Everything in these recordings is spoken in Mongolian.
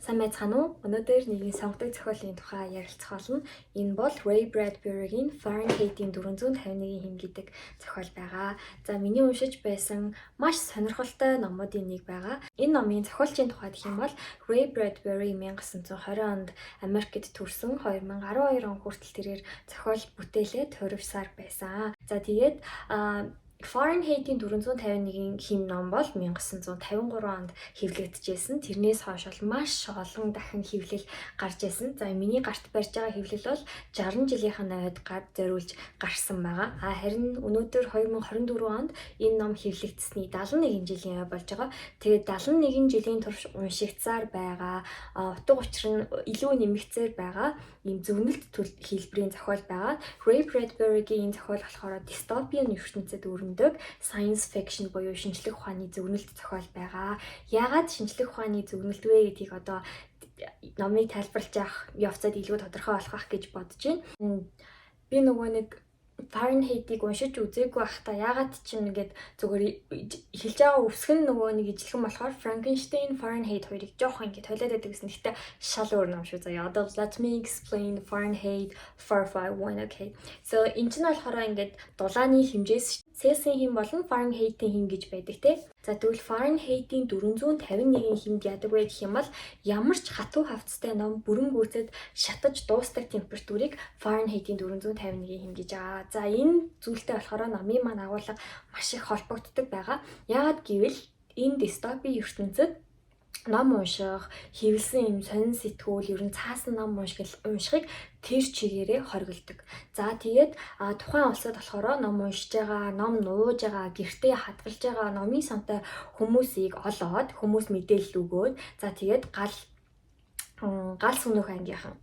Сайн байцгаана уу? Өнөөдөр нэгэн сонгодог зохиолын тухай ярилцах болно. Энэ бол Ray Bradbury-гийн Fahrenheit-ийн 451 хэм гэдэг зохиол байгаа. За, миний уншиж байсан маш сонирхолтой номуудын нэг байгаа. Энэ номын зохиолчийн тухай гэх юм бол Ray Bradbury 1920 онд Америкт төрсэн, 2012 он хүртэл тэрээр зохиол бүтээлээ туурвисаар байсан. За, тэгээд Fahrenheit-ийн 451 хэм ном бол 1953 онд хэвлэгдэжсэн. Тэрнээс хойш бол маш олон дахин хэвлэл гарч ирсэн. За, миний гарт барьж байгаа хэвлэл бол 60 жилийнх нь авиад зориулж гарсан байгаа. А харин өнөөдөр 2024 онд энэ ном хэвлэгдсэний 71 жилийн ой болж байгаа. Тэгээд 71 жилийн турш уншигдсаар байгаа. Утга учир нь илүү нэмэгдсээр байгаа ийм зөгнөлт хэлбэрийн зохиол байгаа. Ray Bradbury-гийн энэ зохиол болохоор dystopian ертөнцөд өрнөдөг science fiction буюу шинжлэх ухааны зөгнөлт зохиол байгаа. Яагаад шинжлэх ухааны зөгнөлт вэ гэдгийг одоо номыг тайлбарлаж явах явцад илүү тодорхой болох байх гэж бодож байна. Би нөгөө нэг Fahrenheit-ийг уншиж үзээгүй байхдаа яагаад ч юм ингээд зүгээр эхэлж байгаа үсэг нь нөгөө нэг ижилхэн болохоор Frankenstein, Fahrenheit хоёрыг жоохон ингээд холиод байдаг гэсэн. Гэхдээ шал өөр ном шүү, заяа. Одоо let me explain Fahrenheit 451, okay. So энэ чинь болохоор ингээд дулааны хэмжээс Цельсийн хэм болон Fahrenheit-ийн хэм гэж байдаг, те. За, тэгвэл Fahrenheit-ийн 451 хэмд яадаг вэ гэх юм бол ямар ч хатуу хавтастай ном бүрэн гүйцэд шатаж дуустдаг температурыг Fahrenheit-ийн 451 хэм гэж байгаа. За, энэ зүйлтэй болохоор номын маань агуулга маш их холбогддог байгаа. Яагаад гэвэл энэ дистопи ертөнцөд ном унших, хэвлэсэн юм сонин сэтгүүл, ер нь цаасан ном уншихыг тэр чигээрээ хоригддог. За, тэгээд тухайн улсад болохоор ном уншиж байгаа, ном нууж байгаа, гэртээ хадгалж байгаа номын сантай хүмүүсийг олоод, хүмүүс мэдээлэл өгөөд, за, тэгээд гал гал сүнөөх ангийнхан,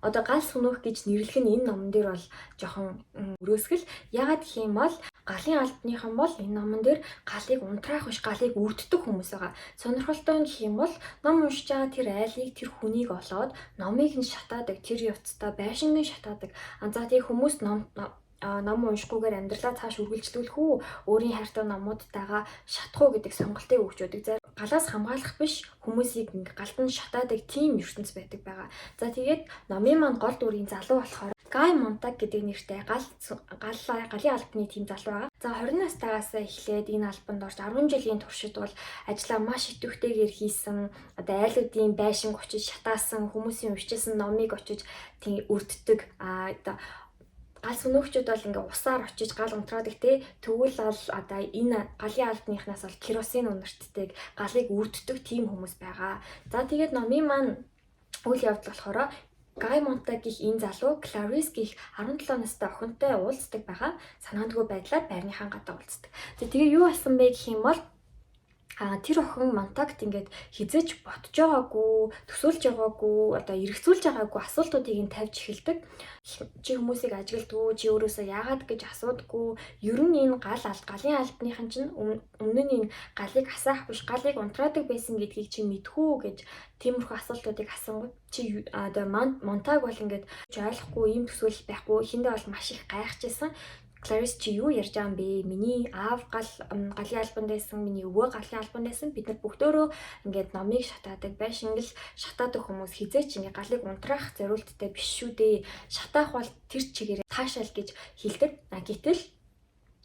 одоо гал сүнөөх гэж нэрлэх нь энэ номон дээр бол жоохон өрөөсгөл. Яагаад гэх юм бол галын албаныхан бол энэ номон дээр галыг унтраах биш, галыг өртдөг хүмүүс байгаа. Сонирхолтой нь гэх юм бол ном уншиж байгаа тэр айлыг, тэр хүнийг олоод номыг нь шатаадаг, тэр явцдаа байшинг нь шатаадаг. За, тэгээ хүмүүс ном ном уншихгүйгээр амьдралаа цааш үргэлжлүүлэх үү, өөрийн хайртай номуудтайгаа шатах уу гэдэг сонголтыг өгч өгдөг. За, галаас хамгаалах биш, хүмүүсийг ингээ галд нь шатаадаг тийм ертөнц байдаг байгаа. За, тэгээд номын маань гол дүрийн залуу болохоор Гай Монтаг гэдэг нэртэй гал гал галын албаны тийм залуу байгаа. За, 20 настайгаас эхлээд энэ албанд орж 10 жилийн туршид бол ажлаа маш идэвхтэйгээр хийсэн. Одоо айлуудын байшинг очиж шатаасан, хүмүүсийн уншижсэн номыг очиж тийм өртдөг. А одоо гал сүнөөгчүүд бол ингээ усаар очиж гал унтраадаг, те. Тэгвэл бол одоо энэ галын албаныхнаас бол керосин үнэртдэг, галыг өртдөг тийм хүмүүс байгаа. За, тэгээд номын маань үйл явдал болохоор Гай Монтаг гэх энэ залуу Кларис гэх 17 настай охинтой уулздаг байгаа. Санаандгүй байдлаар байрныхаа гадаа уулздаг. Тэгээ юу болсон бэ гэх юм бол тэр охин Монтагт ингээд хэзээ ч бодож байгаагүй, төсөөлж байгаагүй, одоо эргэцүүлж байгаагүй асуултуудыг нь тавьж эхэлдэг. Чи хүмүүсийг ажигладаг, чи өөрөөсөө яагаад гэж асуудаггүй. Ер нь энэ гал галын албаныхан чинь өмнө нь энэ галыг асаах биш, галыг унтраадаг байсан гэдгийг чи мэдэх үү гэж тиймэрхүү асуултуудыг асуунгуут чи одоо Монтаг бол ингээд ойлгохгүй, ийм төсөөлөл байхгүй, эхэндээ бол маш их гайхажсэн. Кларис, чи юу ярьж байгаа юм бэ? Миний аав галын албанд байсан, миний өвөө галын албанд байсан. Бид нар бүгдөө ингээд номыг шатаадаг, байшинг л шатаадаг хүмүүс хэзээ ч ингээд галыг унтраах зориулттай биш шүү дээ. Шатаах бол тэр чигээрээ таашаал гэж хэлдэг. А гэтэл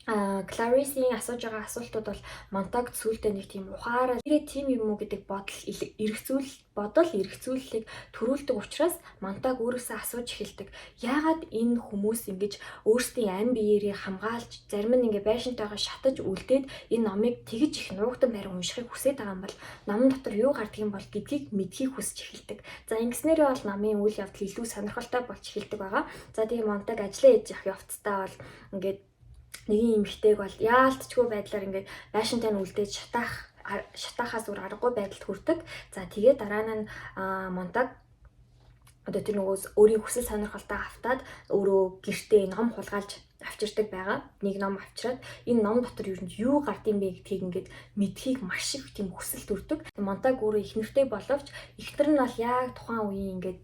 Кларисийн асууж байгаа асуултууд бол Монтаг сүүлдээ нэг тийм ухаараа нэрээ тийм юм уу гэдэг бодол эргэцүүл бодол эргэцүүллийг төрүүлдэг учраас Монтаг өөрөөсөө асууж эхэлдэг. Яагаад энэ хүмүүс ингэж өөрсдийн ам биеэрээ хамгаалж, зарим нь ингээ байшинтайгаа шатаж үлдээд энэ номыг тэгж их нуугдан барин уншихыг хүсээд байгаа юм бол номон дотор юу гардаг юм бол гэдгийг мэдэхийг хүсэж эхэлдэг. За, ингэснээрээ бол номын үйл явдал илүү сонирхолтой болж эхэлдэг байгаа. За, тэгээ Монтаг ажлаа хийж явах явцдаа бол ингээд нэгэн эмэгтэйг бол яалтчгүй байдлаар ингээд байшинтай нь үлдээж шатаахаас өөр аргагүй байдалд хүрдэг. За, тэгээд дараа нь Монтаг одоо тэр нөгөө өөрийн хүсэл сонирхолтой автаад өөрөө гэртээ ном хулгайлж авчирдаг байгаа. Нэг ном авчираад энэ ном дотор юу юу гардыг бэ гэдгийг ингээд мэдэхийг маш их тийм хүсэл төрдөг. Монтаг өөрөө эхнэртэй боловч эхнэр нь бол яг тухайн үеийн ингээд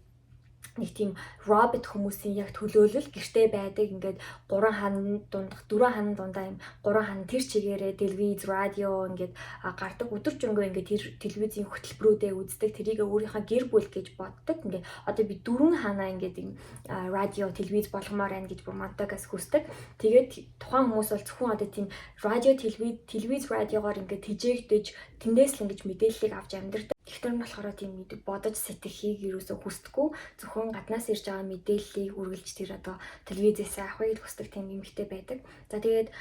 Нэг тийм робот хүмүүсийн яг төлөөлөл гэрте байдаг. Ингээд гурван хан дундах, дөрвөн хан дундаа юм гурван хан тэр чигээрээ телевиз, радио ингээд гардаг. Өдөржингөө ингээд тэр телевизийн хөтөлбөрүүдээ үздэг. Тэрийг өөрийнхөө гэр бүл гэж боддог. Ингээд одоо би дөрвөн ханаа ингээд юм радио, телевиз болгомоор байна гэж бүр Монтагаас хүсдэг. Тэгээд тухайн хүмүүс бол зөвхөн одоо тийм радио, телевиз, радиогоор ингээд тэжээгдэж, тэндээс л ингэж мэдээллийг авч амьдардаг. Эхнэр нь болохоор тийм бодож сэтгэхийг ерөөсөө хүсдэггүй. Зөвхөн гаднаас ирж байгаа мэдээллийг үргэлж тэр одоо телевизээс авахыг хүсдэг тийм эмэгтэй байдаг. За, тэгээд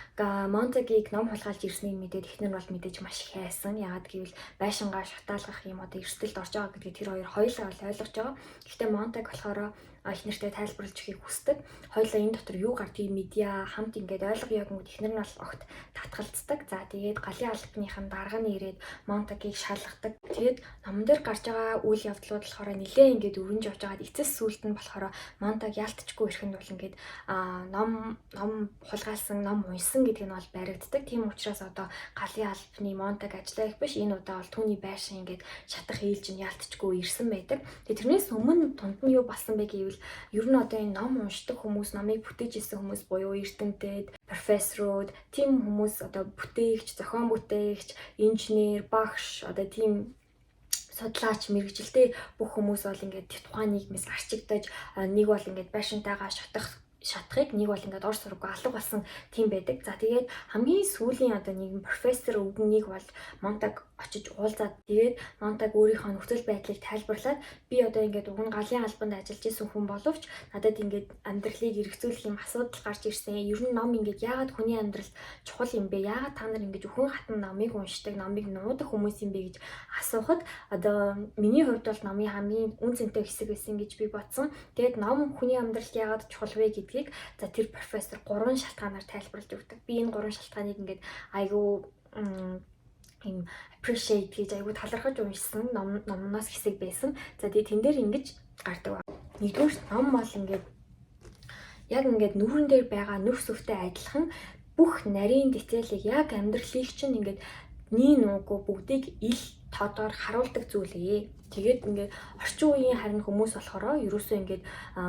Монтагийг ном хулгайлж ирснийг мэдээд эхнэр нь бол мэдээж маш их айсан. Яагаад гэвэл байшингаа шатаалгах юм одоо эрсдэлд орж байгаа гэдгийг тэр хоёр хоёулаа бол ойлгож байгаа. Гэхдээ Монтаг болохоор эхнэртэй тайлбарлаж өгөхийг хүсдэг. Хоёулаа энэ дотор юу гардгийг мэдье, хамт ингээд ойлгоё гэмүүд эхнэр нь бол огт татгалздаг. За, тэгээд галын албаныхан дарга нь ирээд Монтагийг шалгадаг. Тэгээд номон дээр гарч байгаа үйл явдлууд болохоор нилээ ингээд өрнж явж байгаад эцэс сүүлд нь болохоор Монтаг яалтчгүй ирэхэд бол ингээд ном хулгайлсан, ном уншсан гэдэг нь бол баригддаг. Тийм учраас одоо галын албаны Монтаг ажиллаа их биш, энэ удаа бол түүний байшин ингээд шатах ээлж нь яалтчгүй ирсэн байдаг. Тэгээд тэрнээс өмнө дунд нь юу болсон бэ гэвэл ер нь одоо энэ ном уншдаг хүмүүс, номыг бүтээж ирсэн хүмүүс буюу эрдэмтэд, профессорууд, тийм хүмүүс, одоо бүтээгч, зохион бүтээгч, инженер, багш, одоо тийм судлаач мэргэжилтэй бүх хүмүүс бол ингээд тухайн нийгмээс арчигдаж, нэг бол ингээд байшинтайгаа шатахыг, нэг бол ингээд ор сургуу алга болсон тийм байдаг. За, тэгээд хамгийн сүүлийн одоо нэгэн профессор өвгөнийг бол Монтаг очиж уулзаад, тэгээд Монтаг өөрийнхөө нөхцөл байдлыг тайлбарлаад, би одоо ингээд уг нь галын албанд ажиллаж исэн хүн боловч надад ингээд амьдралыг эргцүүлэх юм асуудал гарч ирсэн. Ер нь ном ингээд яагаад хүний амьдралд чухал юм бэ? Яагаад та нар ингээд өхөн хатан номыг уншдаг, номыг нуудаг хүмүүс юм бэ гэж асуухад одоо миний хувьд бол номын хамгийн үн цэнтэй хэсэг байсан гэж би бодсон. Тэгээд ном хүний амьдралд яагаад чухал вэ гэдгийг за тэр профессор гурван шалтгаанаар тайлбарлаж өгдөг. Би энэ гурван шалтгааныг ингээд айгүй юм appreciate гэж айгүй талархаж уншсан номноос хэсэг байсан. За, тэгээ тэн дээр ингэж гардаг. Нэгдүгээр, ном бол ингээд яг ингээд нүүрэн дээр байгаа нүх сүвтэй адилхан бүх нарийн деталийг, яг амьдралыг чинь ингээд нийн нуугүй бүгдийг ил тодоор харуулдаг зүйл ээ. Тэгээд ингээд орчин үеийн харин хүмүүс болохоор ерөөсөө ингээд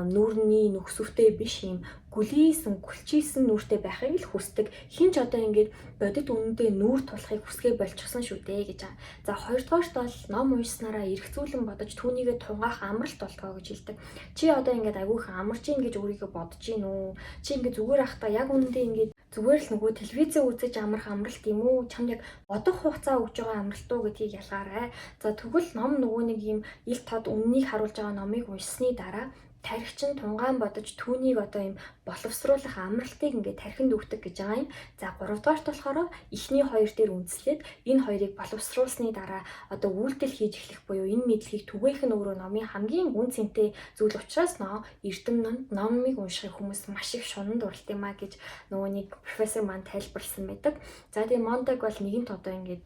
нүүрний нөхсөвтэй биш, юм гүлийсэн, гүлчийсэн нүүртэй байхыг л хүсдэг. Хэн ч одоо ингээд бодит үнэндээ нүүр тулахыг хүсгээ болчихсон шүү дээ гэж байгаа. За, хоёрдугаарт бол ном уншсанараа эргцүүлэн бодож түүнийгээ тунгаах амралт болтгоо гэж хэлдэг. Чи одоо ингээд айгүйх амарч ийн гэж өөрийгөө бодож гин үү? Чи ингээд зүгээр ахта яг үнэндээ ингээд зүгээр л нөгөө телевизээ үзэж амрах амралт юм уу? Чамд яг бодох хугацаа өгж байгаа амралт уу гэдгийг ялгаарай. За, тэгвэл ном нөгөө нэг юм ил тод үннийг харуулж байгаа номыг уншсны дараа тархи чинь тунгаан бодож түүнийг одоо юм боловсруулах амралтыг ингээд тархинд өгдөг гэж байгаа юм. За, гуравдугаарт болохоор эхний хоёр дээр үндэслээд энэ хоёрыг боловсруулсны дараа одоо үйлдэл хийж эхлэх буюу энэ мэдлэгийг түгээх нь өөрөө номын хамгийн үн цэнтэй зүйл учраас нөө эрдэм номыг уншихыг хүмүүс маш их шунан дурлалт юм а гэж нөгөө нэг профессор маань тайлбарласан байдаг. За, тэгээ Монтаг бол нэгэнт одоо ингээд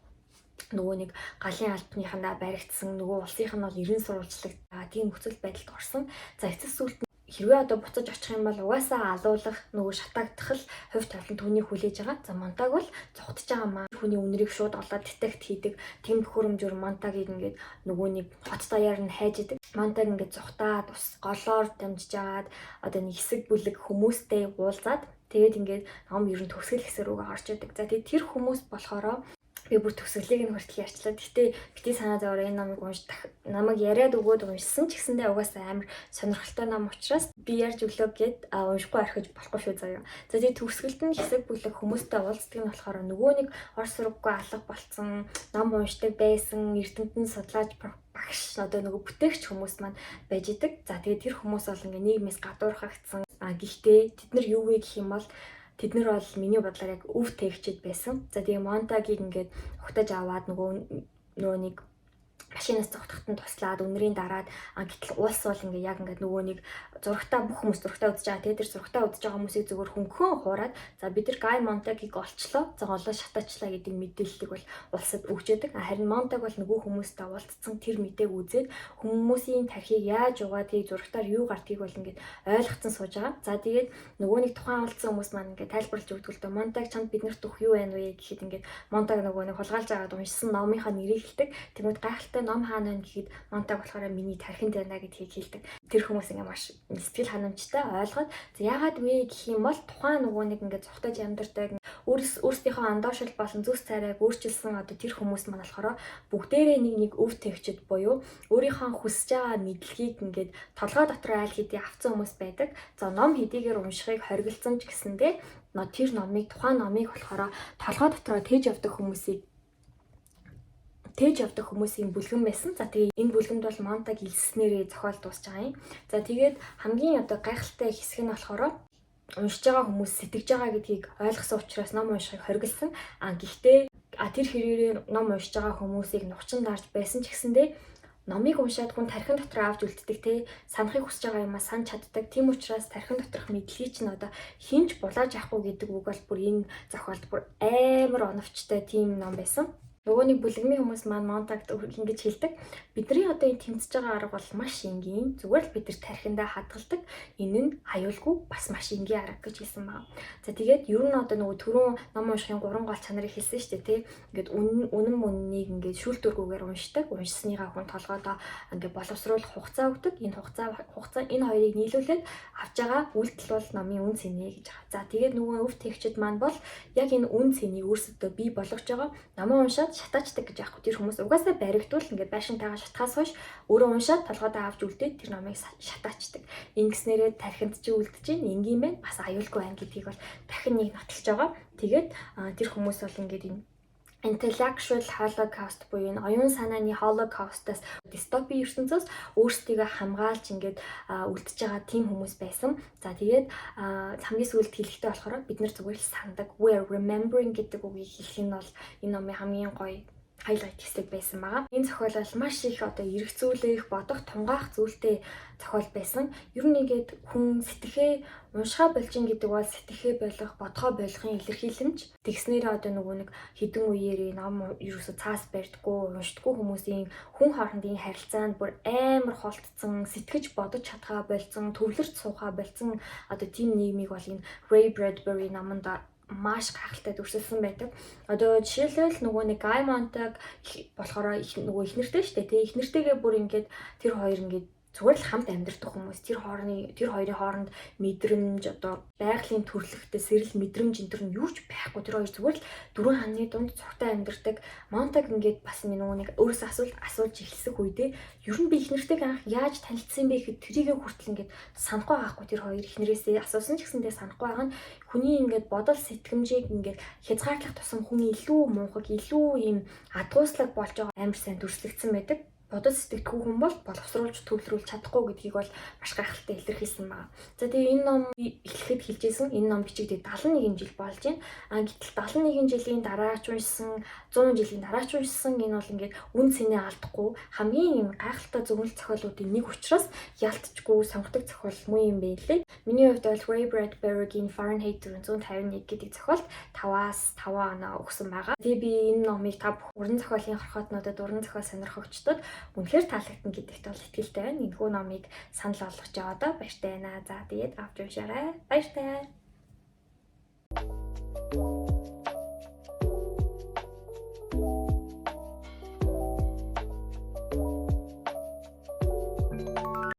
нөгөө нэг галын албаныхандаа баригдсан, нөгөө улсынх нь бол ерэн сурвалжлаг тийм нөхцөл байдалд орсон. За, эцэс сүүлд хэрвээ одоо буцаж очих юм бол угаасаа алуулах, нөгөө шатаагдах л хувь тавилан түүнийг хүлээж байгаа. За, Монтаг бол зугтаж байгаа маа. Хүний үнэрийг шууд олоод detect хийдэг. Тэм төхөөрөмжөөр Монтагийг ингээд нөгөө нэг хот даяар нь хайж идэг. Монтаг ингээд зугтаад ус голоор дамжиж агаад одоо нэг хэсэг бүлэг хүмүүстэй уулзаад, тэгээд ингээд ном ер нь төгсгөл хэсэг рүүгээ орж идэг. За, тэгээд тэр хүмүүс болохоор би бүр төгсгөлийг нь хүртэл ярьчлаа. Гэхдээ бити санаа зовоор энэ номыг унш намайг яриад өгөөд уншсан ч гэсэндээ угаасаа амар сонирхолтой ном учраас би ярьж өглөө гэд уншихгүй орхиж болохгүй шүү заяа. За, тэгээ төгсгөлд нь хэсэг бүлэг хүмүүстэй уулздаг нь болохоор нөгөө нэг ор сургаггүй алга болцсон ном уншдаг байсан эрдэмтэн судлаач багш, одоо нөгөө бүтээгч хүмүүс маань байж идэг. За, тэгээ тэр хүмүүс бол ингээ нийгмээс гадуурхагдсан. А гэхдээ тэд нар юу вэ гэх юм бол тэд нар бол миний бодлоор яг өв тэгчэд байсан. За, тэгээ Монтагийг ингээд угтаж аваад нөгөө нэг машинаас зугтахад нь туслаад, үнэрийн дараад, гэтэл улс бол ингээ яг ингээ нөгөө нэг зурагтаа бүх хүмүүс зурагтаа үзэж байгаа. Тэгээд тэр зурагтаа үзэж байгаа хүмүүсийг зөвхөн хөнгөн хуураад, за, бид нар Гай Монтагийг олчлоо. За, олоо шатаачлаа гэдэг мэдээллийг бол улсад өгч яадаг. Харин Монтаг бол нөгөө хүмүүстэй уулзсан тэр мэдээг үзээд хүмүүсийн тархийг яаж угаадгийг, зурагтаар юу гардгийг бол ингээд ойлгоцсон сууж байгаа. За, тэгээд нөгөө нэг тухайн уулзсан хүмүүс маань ингээд тайлбарлаж өгдөг л дөө. Монтаг чамд биднэрт өгөх юу байна вэ гэхэд ингээд Монтаг нөгөө нэг хулгайлж аваад уншсан номынхаа нэрийг хэлдэг. Тэгмэд гайхалтай Ном хаана байна гэхэд Монтаг болохоор миний тархинд байна гэдгийг хэлдэг. Тэр хүмүүс ингээ маш сэтгэл ханамжтай ойлгоод, за яагаад вэ гэх юм бол тухайн нөгөө нэг ингээ цухтаж амьдардаг, өөрсдийнхөө андуушил болон зүс царайг өөрчилсөн одоо тэр хүмүүс маань болохоор бүгдээрээ нэг нэг өв тэгчд буюу өөрийнхөө хүсэж байгаа мэдлэгийг ингээд толгой дотор айл хэдий авцсан хүмүүс байдаг. За, ном хэдийгээр уншихыг хоригдсан ч гэсэндээ тэр номыг, тухайн номыг болохоор толгой дотроо тээж явдаг хүмүүсийг, тээж явдаг хүмүүсийн бүлгэн байсан. За, тэгээ энэ бүлгэнд бол Монтаг элсснээрээ зохиол дуусч байгаа юм. За, тэгээд хамгийн одоо гайхалтай хэсэг нь болохоор уншиж байгаа хүмүүс сэтгэж байгаа гэдгийг ойлгосон учраас ном уншихыг хориглосон. А гэхдээ тэр хэрээрээ ном уншиж байгаа хүмүүсийг нугчин дарж байсан ч гэсэндээ номыг уншаад хүн тархин дотор авч үлддэг, те, санахыг хүсэж байгаа юмаа санаж чаддаг. Тийм учраас тархин доторх мэдлэгийг чинь одоо хэн ч булааж авахгүй гэдэг үг бол бүр энэ зохиолд бүр амар оновчтой тийм ном байсан. Нөгөө нэг бүлгэмийн хүмүүс маань Монтагт ингэж хэлдэг. Бидний одоо энэ тэмцэж байгаа арга бол маш энгийн. Зүгээр л бид нар тархиндаа хадгалдаг. Энэ нь аюулгүй, бас маш энгийн арга гэж хэлсэн байна. За, тэгээд ер нь одоо нөгөө түрүүн ном уншихын гурван гол чанарыг хэлсэн шүү дээ, тий. Ингээд үнэн үнэн мөннийг ингээд шүүлтүүргүйгээр уншдаг. Уншсныгаа хүн толгойдоо ингээд боловсруулах хугацаа өгдөг. Энэ хугацаа энэ хоёрыг нийлүүлээд авч байгаа үйлдэл бол номын үнэ цэнэ гэж байгаа. За, тэгээд нөгөө өв тэгчд маань бол яг энэ үнэ цэнийг өөрсдөө бий болгож байгаа. Номоо уншаад шатаачдаг гэж аахгүй. Тэр хүмүүс угаасаа баригдвал ингээд байшинтайгаа шатахаас хойш өөрөө уншаад толгойдоо авч үлдээд тэр номыг шатаачдаг. Ингэснээрээ тархинд чи үлдэж чинь энгийн байна. Бас аюулгүй байна гэдгийг бол дахин нэг нотолж байгаа. Тэгээд тэр хүмүүс бол ингээд энэ intellectual holocaust буюу энэ оюун санааны holocaust-аас, дистопи ертөнцөөс өөрсдийгөө хамгаалж ингээд үлдэж байгаа тийм хүмүүс байсан. За, тэгээд хамгийн сүүлд хэлэхдээ болохоор бид нар зүгээр л санадаг. "We are remembering" гэдэг үгийг хэлэх нь бол энэ номын хамгийн гоё highlight хэсэг байсан байгаа. Энэ зохиол бол маш их одоо эргцүүлэх, бодох, тунгаах зүйлтэй зохиол байсан. Ер нь ингээд хүн сэтгэхээ уншихаа болж ин гэдэг бол сэтгэхээ болох, бодохоо болохын илэрхийлэмж. Тэгснээрээ одоо нөгөө нэг хэдэн үеэрээ ном ерөөсө цаас барьдаггүй, уншдаггүй хүмүүсийн хүн хоорондын харилцаанд бүр амар холтцсон, сэтгэж бодож чадхаа больцсон, төвлөрч суухаа больцсон одоо тийм нийгмийг бол энэ Ray Bradbury номонд маш гайхалтай дүрсэлсэн байдаг. Одоо жишээлбэл нөгөө нэг Guy Montag болохоор их нөгөө эхнэртэй шүү дээ, тий. Эхнэртэйгээ бүр ингээд тэр хоёр ингээд зүгээр л хамт амьдардаг хүмүүс. Тэр хоёрын хооронд мэдрэмж, одоо байгалийн төрөлхтөй сэрэл мэдрэмж энэ төр нь юу ч байхгүй. Тэр хоёр зүгээр л дөрвөн ханны дунд цугтай амьдардаг. Монтаг ингээд бас нөгөө нэг өөрөөсөө асуулт асууж эхэлсэх үедээ ер нь би эхнэртэйг анх яаж танилцсан бэ гэхэд тэрийгэ хүртэл ингээд санахгүй байхгүй. Тэр хоёр эхнэрээсээ асуусан ч гэсэндээ санахгүй байгаа нь хүний ингээд бодол сэтгэмжийг ингээд хязгаарлах тусам хүн илүү мунхаг, илүү ийм адгууслаг болж байгаа амар сайн дүрслэгдсэн байдаг. Бодож сэтгэдэггүй хүн бол боловсруулж төвлөрүүлж чадахгүй гэдгийг бол маш гайхалтай илэрхийлсэн байна. За, тэгээ энэ ном эхлэхэд хэлжсэн, энэ ном бичигдээд 71 жил болж байна. А гэтэл 71 жилийн дараа ч уншсан, 100 жилийн дараа ч уншсан энэ бол ингээд үнэ цэнээ алдахгүй хамгийн юм гайхалтай зөвлөл зохиолуудын нэг учраас ялтчгүй сонгодог зохиол муу юм байлээ. Миний хувьд бол Ray Bradbury-гийн Fahrenheit 451 гэдэг зохиолд 5-аас 5 оноо өгсөн байгаа. Тэгээ би энэ номыг та бүх уран зохиолын хорхоотнуудад, уран зохиол сонирхогчдод үнэхээр таалагдана гэдэгт бол итгэлтэй байна. Энэхүү номыг санал болгож байгаадаа баяртай байна. За, тэгээд авч уншаарай. Баяртай.